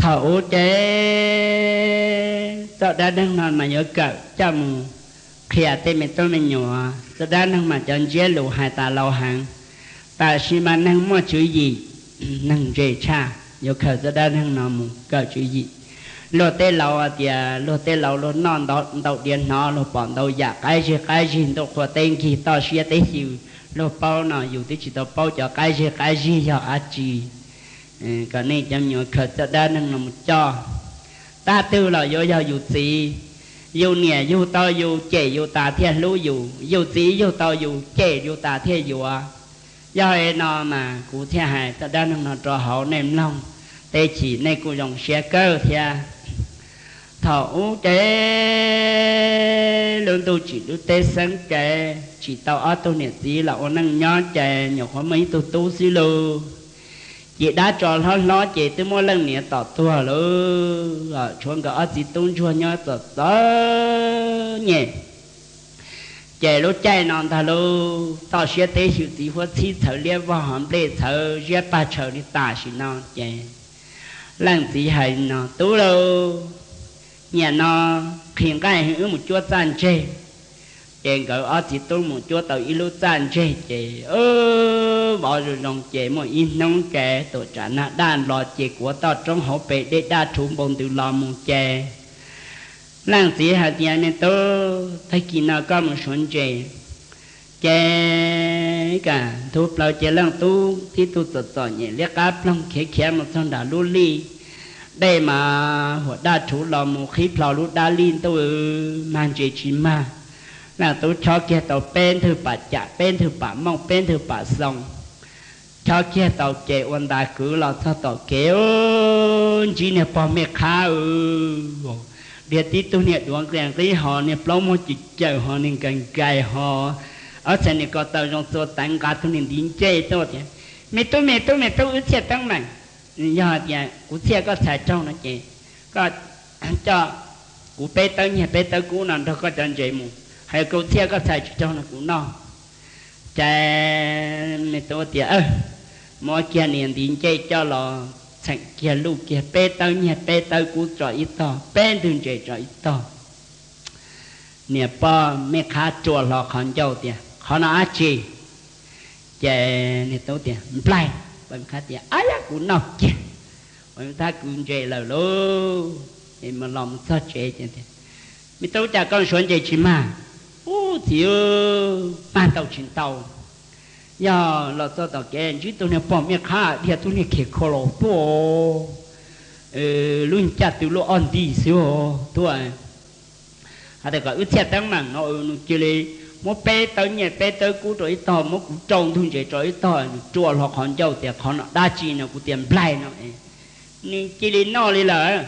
Thaum ub ces txoj dab neeg no mas yuav kawm coj mus qhia tej me tub me nyuam. Txoj dab neeg mas cov ntsiab lus hais tas laus heev, tab sis mas neeg muaj tswv yim, neeg ntse tshaj, yuav khaws txoj dab neeg no mus kawm tswv yim. Luag tej laus tias, luag tej laus luag noj ntau diav hnov, luag pom ntau yam qab zig qab zig, ntuj qhua teb nkig, toj siab teb xyw, luag paub no yus twb tsis tau paub cov qab zig qab zig yog dab tsi. Kom nej cov me nyuam khaws txoj dab neeg no mus coj. Tab twg los yuav yog yus txiv, yus niam yug tau yus, cem yus tas thiaj hlub yus, yus txiv yug tau yus, cem yus tas thiaj yuav. Yog li no mas kuv thiaj hais txoj dab neeg no rau hauv nej mloog, tej chim nej kuj zoo siab kawg thiab. Thaum ub ces lub ntuj tsim lub teb xeeb ces tsim tau ob tug niam txiv los ua neej nyob ces nyuam qhuav muaj ib tug tub xwb lauj. Ces dab tsov hlob hlob ces twb muab leej niam tom tuag lawm, tshuav nkawd ob txiv tub ntsuag nyob txom txom nyem. Ces lub caij no ntag lauj, toj siab teb xyw, txiv huab txhib txhawv liab vog, hov nplej txhawv ziab pag tshaws li tam sim no ces leej txiv hais no, tub lauj, nyam no qhis nqaij wb mus cuab txaj ntseg. Ces nkawd ob txiv tub mus cuab tau ib lub txaj ntseg ces vov zoo zoo ces muaj ib hnub ces tuam tsam nag daj nplos ces kuav toj roob hauv pes dej daj rhuv npau ntws los mus ces leej txiv hais tias, me tub, tag kis no koj mus suav ntses. Ces kam ntug plaws ces leej tub tib tug txom txom nyem liab qab ploog khiav khiav mus txog nram lub lij. Dej mas huam daj rhuv los mus qhib plho lub dab lij ntuj, mag ntses tsis mag. Leej tub chob kiag tau peb ntwg pam cam, peb ntwg pam mooj, peb ntwg pam xoo. Chob kiag tau ces ua ntas kwv los txog tom kev, ntsib niag pog mej qhab, dhia tib tug niag duav nqis nqib hos niag plaub muag cim cawm hos niag nkais nkais hos, ob txhais niag ko taw zoo txua teev nqa tug niag ntiv ncej tuaj tias, me tub me tub me tub, wb txhiaj teeb meem. Yog hais tias kuv txhiaj koj txhais raug no ces koj coj kuv peb tawb nyiaj peb tawb kub no nrog koj cov ntses mus, hos yog kuv txhiaj koj txhais tsis raug no kuv noj. Ces me tub tias, muab kiag niag ntiv ncej coj los txheem kiag luj kiag peb tawb nyiaj peb tawb kub tso ib tog, peb ntwg ntses tso ib tog. Niag pog mej qhab rua hlo qhov ncauj tias, qhov no dab tsi? Ces niag tub tias, nplaig. Pog mej qhab tias, ab yab, kuv noj kiag. Pog mej qhab kwv ntses lawm lauj. Ces los mus txog tsev ces, me tub, cas koj suav ntses tsis mag? Ub txiv, mag ntau tsis ntau, yog los txog tom kev ntsib tug niag pog mej qhab dhia tug niag khem kho los tuaj, lub caj tw luaj ob nti xwb tuaj. Hais tias kom wb txhiaj teeb meem no nws cia li muab peb tawb nyiaj peb tawb kub rau ib tog, muab kuv rau ntwg ntses rau ib tog, nws rua hlo qhov ncauj tias, qhov no dab tsi no? Kuv tias, nplaig no. Nws cia li noj li lawm.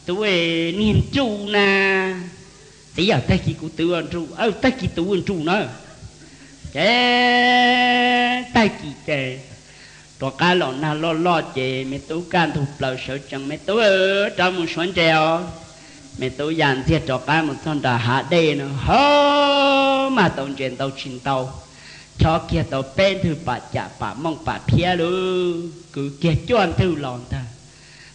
Tub, niag nruj na. Txiv, yog tag kis kuv twv ua nruj, tag kis twv ua nruj na. Ces tag kis ces rov qab los nag loj loj ces me tub kaj ntug plaws sawv tsees, me tub, rov mus suav ntses os. Me tub ya ntxiag rov qab mus txog nram hav dej no, ho mag tau ntses ntau tsis ntau, chob kiag tau peb ntwg pam cam pam mooj pam phiab lauj, kwv kiag cuaj ntwg los ntag.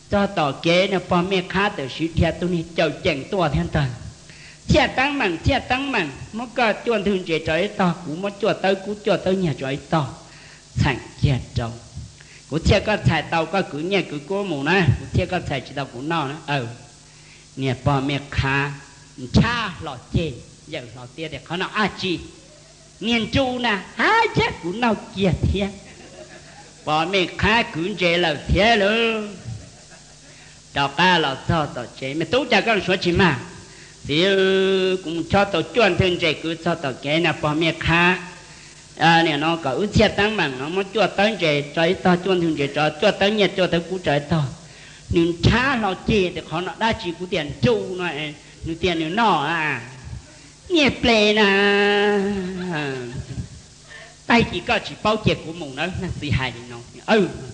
Txog tom kev niag pog mej qhab tawm siv dhia tug niag cawm ceem tuaj thiab ntag. Txhiaj teeb meem, txhiaj teeb meem, muab koj cuaj ntwg ntses rau ib tog, kuv muab cuaj tawb kub cuaj tawb nyiaj rau ib tog, txheem kiag rau. Kuv txhiaj koj txhais tau koj kwv nyiaj kwv kub mus na, kuv txhiaj koj txhais tsis tau kuv noj na. Niag pog mej qhab ntshab hlo ceg, yawm hlo tiab tias, qhov no dab tsi? Niag nruj na. Ab yab, kuv noj kiag thiab. Pog mej qhab kwv ntses lawm thiab lauj. Rov qab los txog tom tsev, me tub, cas koj suav tsis mag? Txiv, kuv mus chob tau cuaj ntwg ntses kwv txog tom kev niag pog mej qhab, nim no kom wb txhiaj teeb meem no, muab cuaj tawb ntses tso ib tog, cuaj ntwg ntses tso, cuaj tawb nyiaj cuaj tawb kub tso ib tog. Nws ntshab hlo ceg tias, qhov no dab tsi? Kuv tias nruj no. Nws tias nws noj. Niag plig na, tag kis koj tsis paub cia kuv mus nawb. Leej txiv hais li no, ces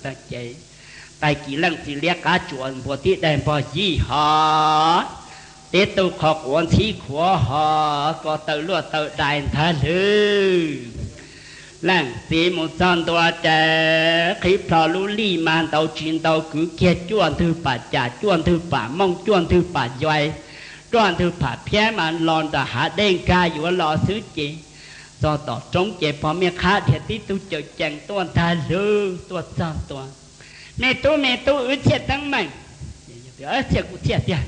tag kis leej txiv liab qab tsuas npua tib daim npog yij hos, tib tug qhov quav ntxhib khuav hos, ko taw luaj taw dai ntag lauj. Leej txiv mus txog ntua ces qhib plho lub lij mas ntau tsis ntau kwv kiag cuaj ntwg pam cas, cuaj ntwg pam mooj, cuaj ntwg pam yuais, cuaj ntwg pam phiab mas los nram hav dej nkag yuav los xwb ces txog tom roob ces pog Mej Qhab dhia tib tug cawm cees tuaj ntag lauj. Tuaj txog ntua, Me tub, me tub, wb txhiaj teeb meem. Txhiaj kuj txhiaj tiag.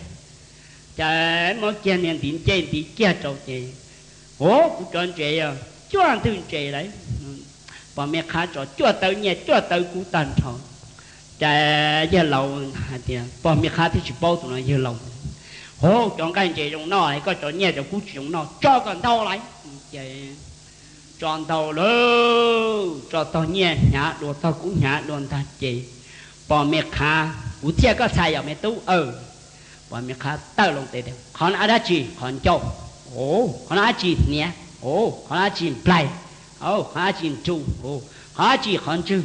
Ces muab kiag niag ntiv ncej ntiv kiag rau ces, Ov, kuv cov ntses yog cuaj ntwg ntses lawm. Pog Mej Qhab tso cuaj tawb nyiaj cuaj tawb kub tag nrho. Ces yawg laus hais tias, pog Mej Qhab twb tsis paub tus no yawg laus. Hov, cov nqaij ntses zoo noj, koj cov nyiaj cov kub tsis zoo noj, tso kom ntau lawm. Ces tso ntau lawm, tso tog nyiaj hnyav dua, tog kub hnyav dua ntag ces pog Mej Qhab, Kuv txhiaj koj txhais yom me tub aw. Pog Mej Qhab tawm loo tes tias, Qhov no dab tsi? Qhov ncauj. Qhov no dab tsi? Hniav. Qhov no dab tsi? Nplaig. Qhov no dab tsi? Nruj. Qhov no dab tsi? Qhov ntswg.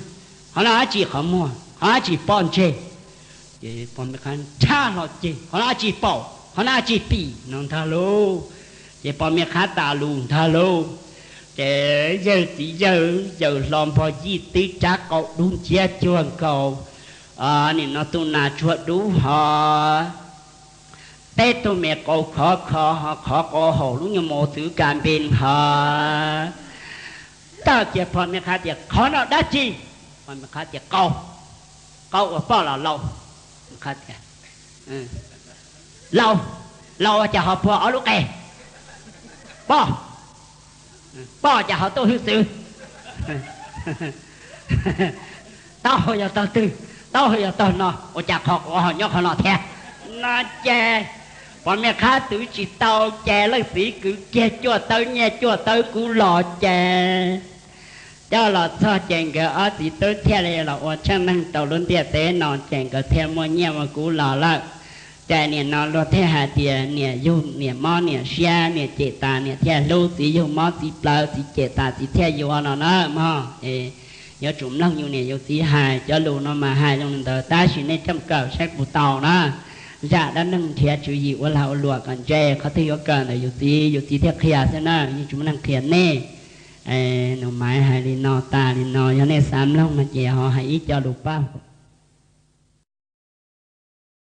Qhov no dab tsi? Qhov muag. Qhov no dab tsi? Pob ntseg. Ces pog Mej Qhab nrhab hlo ceg, Qhov no dab tsi? Paum. Qhov no dab tsi? Pim, no ntag lauj. Ces pog Mej Qhab tas lus ntag lauj. Ces yawg txiv yawg yawm hlo npog yij tib rab qau dub nciab cuag nkaus nim no tus nas tsuag dub hov, peb tug me qau khov kho ho qhov qau haum lub nyuag mos txwv kas npe hov. Tawm kiag pog Mej Qhab tias, Qhov no dab tsi? Pog Mej Qhab tias, Qau. Qau uas poj los laus? Laus. Laus ua cas ho puag ob lub qe? Poj. Poj cas ho tuaj hwj txwv? Taub hau yog tog twg? Taub hau yog tog no, ua cas qhov quav ho nyob qhov no thiab? No ces pog Mej Qhab twv tsis tau ces leej txiv kwv kiag cuaj tawb nyiaj cuaj tawb kub los ces coj los txog ces nkawd ob txiv tub thiaj li los ua tsheej neeg rau lub ntiaj teb no ces nkawd thiaj muaj nyiaj muaj kub los lawm. Ces nim no luag thiaj hais tias niam yug niam mob niam siab, niam cem tas niam thiaj hlub, txiv yug mob txiv plawv, txiv cem tas txiv thiaj yuav no na mog. Yuav tsum mloog yus niam yus txiv hais, cov lus no mas hais zoo li ntawd tab sis nej coj kawm saib puas tau na. Zaj dab neeg nrhiav tswv yim ua lag ua luam kom ntse, qhov twg yuav kawm ntawm yus txiv, yus txiv thiaj qhia xwb na, yeej tsis muaj neeg qhia nej. Nus Maiv hais li no tas li no, yog nej xav mloog no ces ho hais ib co lus pab